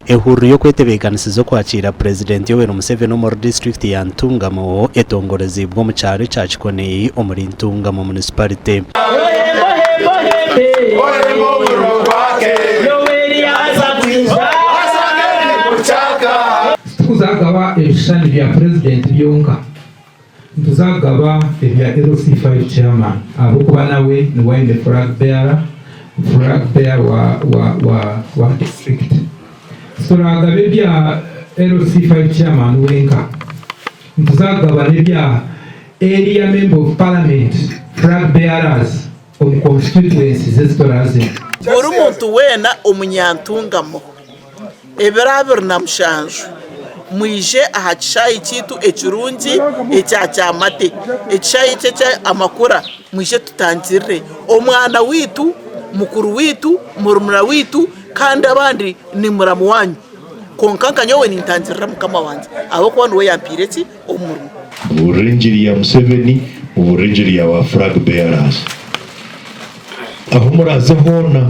Ehururu y'okwetebeekanisiza okwakiira Purezidenti Yoweri Museveni omuri disiturikiti ya Ntungamo etongoreziibwe omu kyaro ekya Kikoni omuri Ntungamo Munisiparite. Titukuza kugaba ebishushani bya Purezidenti byonka, nituza kugaba ebya LC5 Chairman ahabw'okuba nawe niwe aine flag bearer, flag bearer wa, wa, wa, wa district. Tituragabe ebya LC5 Chairman wenka, nituza kugaba n'ebya Area Member of Parliament flag bearers omu constituencies ezi turaazemu. Buri muntu weena omunyantungamo ebiro 27 mwije aha kishaayi kyaitu ekirungi ekya Kyamate, ekishaayi eki ekya amakura mwije tutangirire omwana waitu, mukuru waitu, murumuna waitu kandi abandi ni muramu waanyu kwonka nka nyowe nintangirira mukama wangye ahabw'okuba niwe yampaire ki omurimo. Mubuurire engiri ya Museveni, mubuurire engiri ya ba flag bearers. Ahu muraaze hoona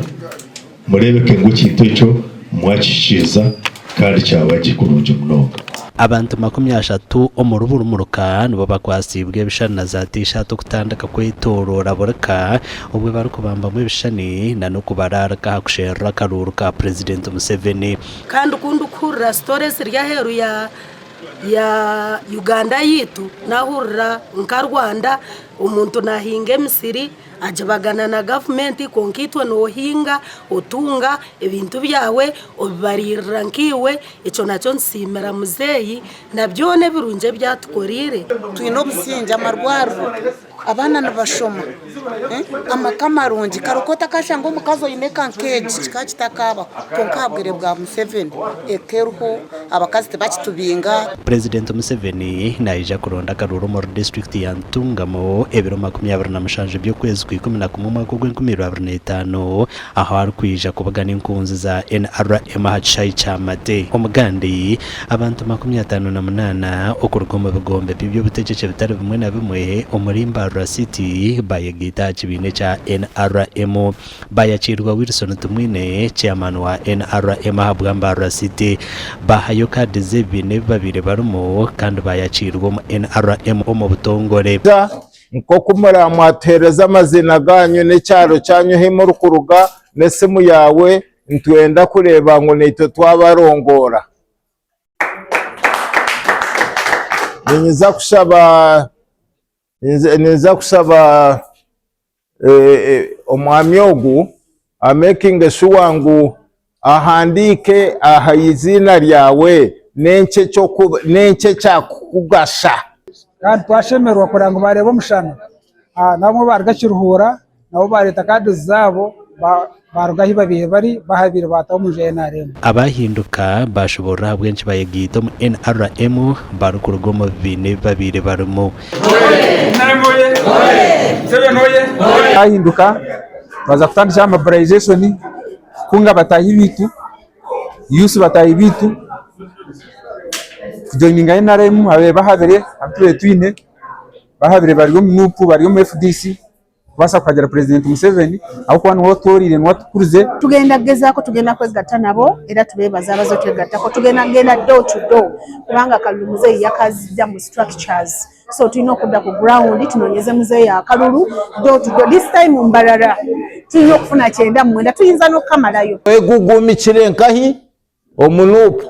mureebeke ngu ekintu ekyo mwakihikiiriza kandi kyaba gye kurungi munonga. Abantu 30 omuri buri muruka nibo bakwatsiibwe ebishushani na za tiishaati okutandika kwetoroora buri ka obwo barikubambamu ebishushani na n'okubaraarika aha kusherura akaruuru ka Purezidenti Museveni. Kandi ku ndikuhurira sitore eziri aheeru ya ya Uganda yaitu, nahurira nka Rwanda omuntu nahinga emisiri agibagana na gavumenti kwonka itwe nohinga otunga ebintu byawe obibariirira nkaiwe, ekyo nakyo nsiimira muzeeyi na byona ebirungi ebi atukoreire. Twine obusingye, amarwariro, abaana nibashoma, amaka marungi. Kare okaba otakashanga omukazi oine eka nk'egi kikaba kitakabaho kwonka aha bwire bwa Museveni eka eriho, abakazi tibakitubinga. Purezidenti Museveni naija kuronda akaruuru omuri disiturikiti ya Ntungamo ebiro 27 by'okwezi kwa 11 omwaka ogw'enkumi ibiri abiri n'etaano ahu arikwija kubugana enkunzi za NRM aha kishaayi kya Mate. Omugandi, Abantu 58 okuruga omu bigombe by'eby'obutegyeki ebitari bimwe na bimwe omuri Mbarara City bayegaita aha kibiina ekya NRM. Bayakiirwa Wilson Tumwine, Chairman wa NRM ahabwa Mbarara City. Bahayo kaadi z'ebibiina ebi babaire barimu kandi bayakiirwa omu NRM omu butongore. Nk'oku muramwatuheereza amaziina gaanyu n'ekyaro kyanyu ahu murikuruga n'esimu yaawe, nitwenda kureeba ngu naitwe twabarongoora. Niinyija kushaba niinyija kushaba omwami ogu amekinge shuwa ngu ahandiike aha iziina ryawe n'enki ekyakukugasha. Kandi twashemererwa kureba ngu bareeba omushana. N'abamwe baaruga Kiruhura nabo baareeta kaadi zaabo baaruga ahu babaire bari bahabiire baataha omu nju ya NRM. Abahinduka baashoboorora ahabw'enki bayegaita omu NRM barikuruga omu bibiina ebi babaire barimu. Twahinduka twaza kutandikira aha mobilization kukunga bataahi baitu, youth bataahi baitu kujoininga NRM ababaire bahabire abu tubaire twine bahabire bari omu NUP bari omu FDC. kubaasa kuhagira Purezidenti Museveni ahabw'okuba niwe otutoreire niwe atukurize. Tugenda kugezaako tugenda kwegatta nabo era tubeebaze abaze otwegattako. Tugenda kugenda door to door kubanga akalulu muzeeyi yakazza mu structures so tulina okudda ku ground tunoonyeze muzeeyi akalulu door to door. This time Mbarara tulina okufuna 99 tuyinza n'okukamalayo. Egugumikire nkahi omu Nup?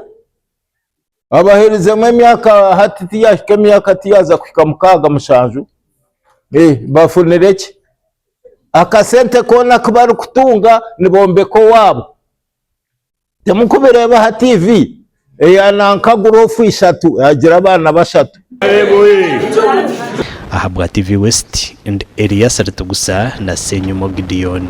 Abaherizemu emyaka hati tiyahika emyaka tiyaza kuhika mukaaga mushanju eh, bafunire ki? Akasente koona aku barikutunga nibombeka owaabo. Timukubireeba aha TV eya nanka gurofu ishatu agira abaana bashatu. Ahabwa TV West, ndi Elias Ritugusa na Ssenyumo Gideon.